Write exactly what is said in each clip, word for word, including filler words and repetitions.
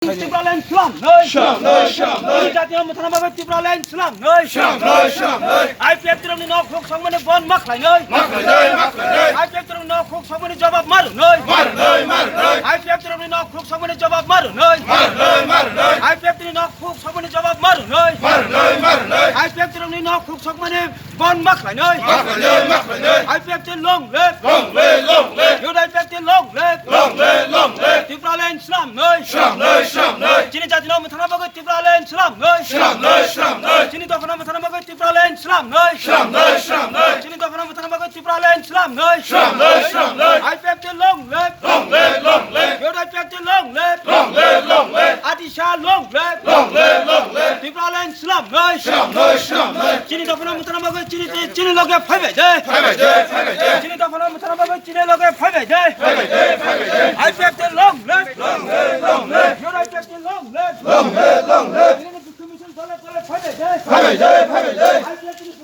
Tipraland slam noi. Slam noi, slam noi. Chini jati no mwthangna bagwi Tipraland slam noi. Slam noi, slam noi. I P F T rokni nok huk sokmani bon ma khlai noi. Ma khlai noi, ma khlai noi. I P F T rokni nok huk sokmani jawab ma rw noi. Ma rw noi, ma rw noi. I P F T rokni nok huk sokmani jawab ma rw noi. Ma rw noi, ma rw noi. I P F T ni nok huk sokmani jawab ma rw noi. Ma rw noi, ma rw noi. I P F T rokni nok huk sokmani bon ma khlai noi. Ma khlai noi, ma khlai noi. I P F T long live. Long live, long live. Youth I P F T long live. Long live, long live. Tipraland slam noi. Slam noi, slam noi. Chini jati no mwthangna bagwi Tipraland slam noi. Slam noi, slam noi. Chini dopha no mwthangna bagwi Tipraland slam noi. Slam noi, slam noi. Chini dopha no mwthangna bagwi Tipraland slam noi. Slam noi, slam noi. I P F T long live. Long live, long live. Youth I P F T long live. Long live, long live. Adisa long live. Long live, long live. Tipraland slam noi. Slam noi, slam noi. Chini dopha no mwthangna bagwi chini, chini loge phai bai de. Phai bai de, phai bai de. Chini dopha no mwthangna bagwi chini loge phai bai de. Phai bai de, phai bai de. I P F T long live. Long live, long live. Youth I P F T long live. Long live, long live. Chini dopha no mwthangna bagwi chini loge phai bai de. Phai bai de, phai bai de. I P F T ni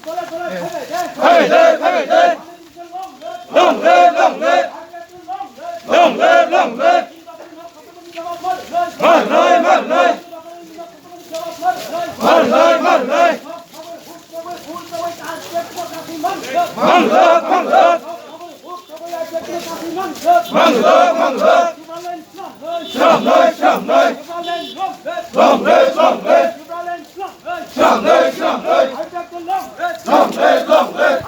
dopha no mwthangna bagwi chini loge phai bai de. Phai bai de, phai bai de. Long live, long live. Long live, long live. Mar noi, mar noi. Mar noi, mar noi. Mang lok, mang lok. Mang lok, mang lok. Slam noi, slam noi. Long live, long live. Long live, long live. Long live, long live. Long live, long live.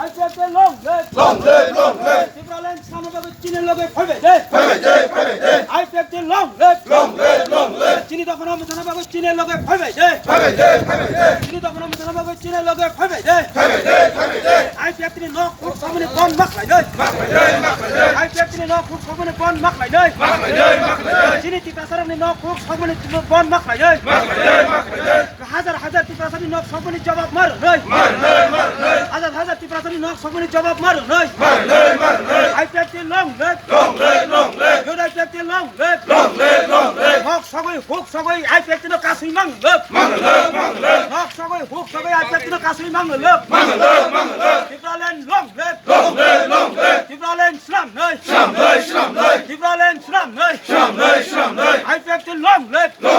Long live, long live. Tipraland slamna bagwi chini loge phai bai de. Phai bai de, phai bai de. I P F T long live. Long live, long live. Chini dopha no mwthangna bagwi chini loge phai bai de. Phai bai de, phai bai de. Chini dopha no mwthangna bagwi chini loge phai bai de. Phai bai de, phai bai de. I P F T ni nok huk sokmani bon ma khlai de. Ma khlai de, ma khlai de. I P F T ni nok huk sokmani bon ma khlai de. Ma khlai de, ma khlai de. Chini Tiprasarokni nok huk sokmani bon ma khlai de. Ma khlai de, ma khlai de. Hajar hajar Tiprasani nok sokmani jawab ma rw noi. Ma rw noi, ma rw noi. Hajar hajar Tiprasani nok sokmani jawab ma rw noi. Ma rw noi, ma rw noi. I P F T long live. Long live, long live. Youth I P F T long live. Long live, long live. Nok sogwi huk sogwi I P F T no kasui mang live. Mang live, mang live. Nok sogwi huk sogwi I P F T no kasui mang live. Mang live, mang live. Tipraland long live. Long live, long live. Tipraland slam noi. Slam noi, slam noi. Tipraland slam noi. Slam noi, slam noi. I P F T long live. Long